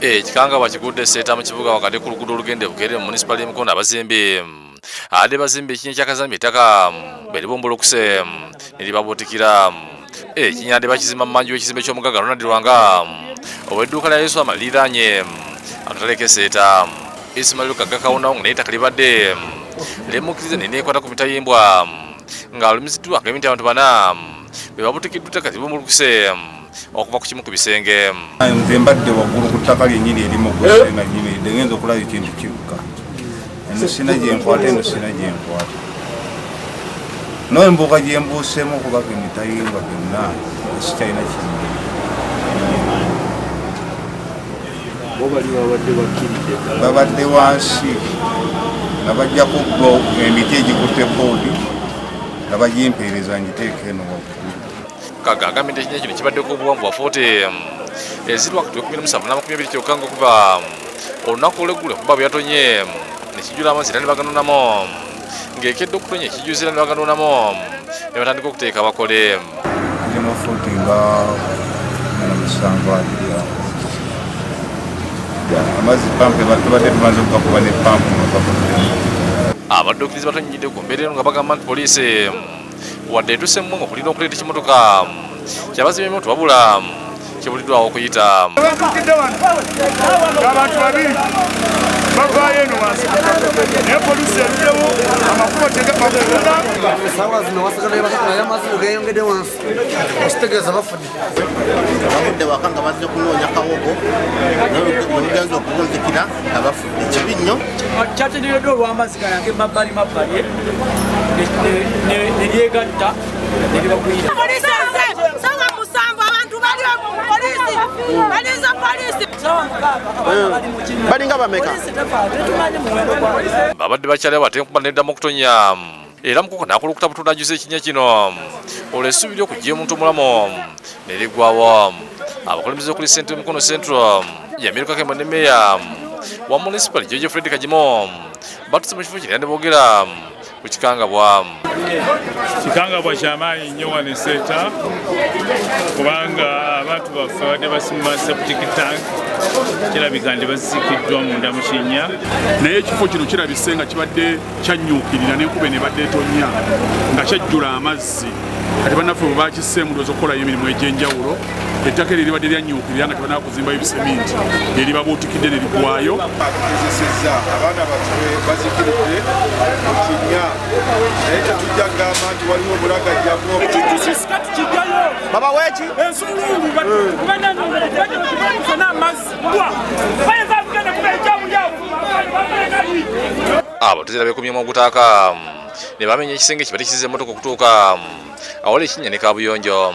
Ekikangabwa kigudde Seeta mu kibuga wakati ku luguudo olugenda e Bugerere mu munisipaali y'e Mukono abazimbi ate bazimba ekinnya kya kazambi ettaka bwe libumbulukuse ne libabuutikira. Ekinnya ate bakizimba mu manju w'ekizimbe ky'omugagga Ronald Lwanga ow'edduuka lya Yesu amaliraanye akatale k'e Seeta. Ismail Kagga Kawunawo nga naye ettaka libadde limukkiriza ne neekwata ku mitayimbwa ng'alumiziddwa agambye nti abantu bana be babutikiddwa ettaka libumbulukuse okuva ku kimu ku bisenge. Nze mbadde waggulu ku ttaka lyennyini erimu guse nga nyimiridde ngenza okulaba ekintu kikka eno sina gyenkwata eno sina gyenkwata n'embuuka gye mbuuseemu okubaka emitayimbwa gyonna sikyalina kimu. Babadde wansi nga bajjako emiti egikutte boodi nga bagimpeereza ngiteeka eno waggulu. Kagga agambye nti ekinnya kino kibaddeko obuwanvu bwa fuuti eziri wakati w'ekumi n'omusanvu n'amakumi abiri kyokka ng'okuva olunaku olw'eggulo enkuba bwe yatonye ne kijjula amazzi era ne baganuunamu ng'ekedde okutonya ekijjuza era ne baganuunamu ne batandika okuteeka bakole. Zirimu fuuti nga 17 abiri awo. Amazzi pampu tubadde tumaze okugakuba ne pampu nga gavuddemu. Abadduukirizi batonnyidde ku mbeera eno nga bagamba nti poliisi wadde etuuse mu okulina okuleeta ekimotoka kyabazimya emyoto wabula kibuliddwawo okuyita. Batuukidde wano ng'abantu babiri bavaayo eno wansi naye poliisi eruddewo amakubo tegafunda. Saawa zino wasigadde basatu naye amazzi geyongedde wansi okitegeeza bafudde. Bavudde waka nga bazze kunoonya kawogo nemugenza okubunzikira nga bafudde kibi nnyo. Kyatendereddwa olw'amazzi gano ag'emabbali mabbali ne lyegatta ne libagwira. Balinga bameka? Babadde bakyali awo ate enkuba neddamu okutonya era mukuka n'akulukuta buto n'ajjuza ekinnya kino olwo essuubi ly'okuggya omuntu omulamu ne liggwawo. Abakulembeze okuli ssentebe Mukono Central Jamiru Kakembo ne meeya wa munisipali George Fred Kagimu batuuse mu kifo kino era ne boogera ku kikangabwa. Kikangabwa kyamaanyi nnyo wano e Seeta kubanga abantu baffe babadde basima septic tank kirabika nti bazikiddwa munda mu kinnya. Naye ekifo kino kirabise nga kibadde kyannyuukirira n'enkuba eno ebadde etonnya nga kyajjula amazzi kati bannaffe bwe bakisseemu ndowooza okukolayo emirimu egy'enjawulo ettaka eryo libadde lyannyuukirira nga tebanaba kuzimbayo biseminti lye libabuutikidde ne ligwayo. Tugezesezza abaana baffe bazikiridde mu kinnya naye tetujja kugamba nti waliwo obulagajjavu. Baba weki? Ensululu Abatuuze beekumyemu ogutaaka ne bamenya ekisenge kibadde kiziza emmotoka okutuuka awali ekinnya ne kaabuyonjo.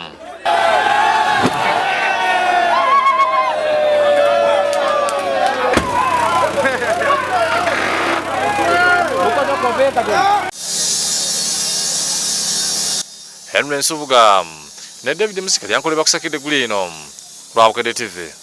Henry Nsubuga ne David Musika lyankolebwa kusakidde guli eno lwa Bukedde TV.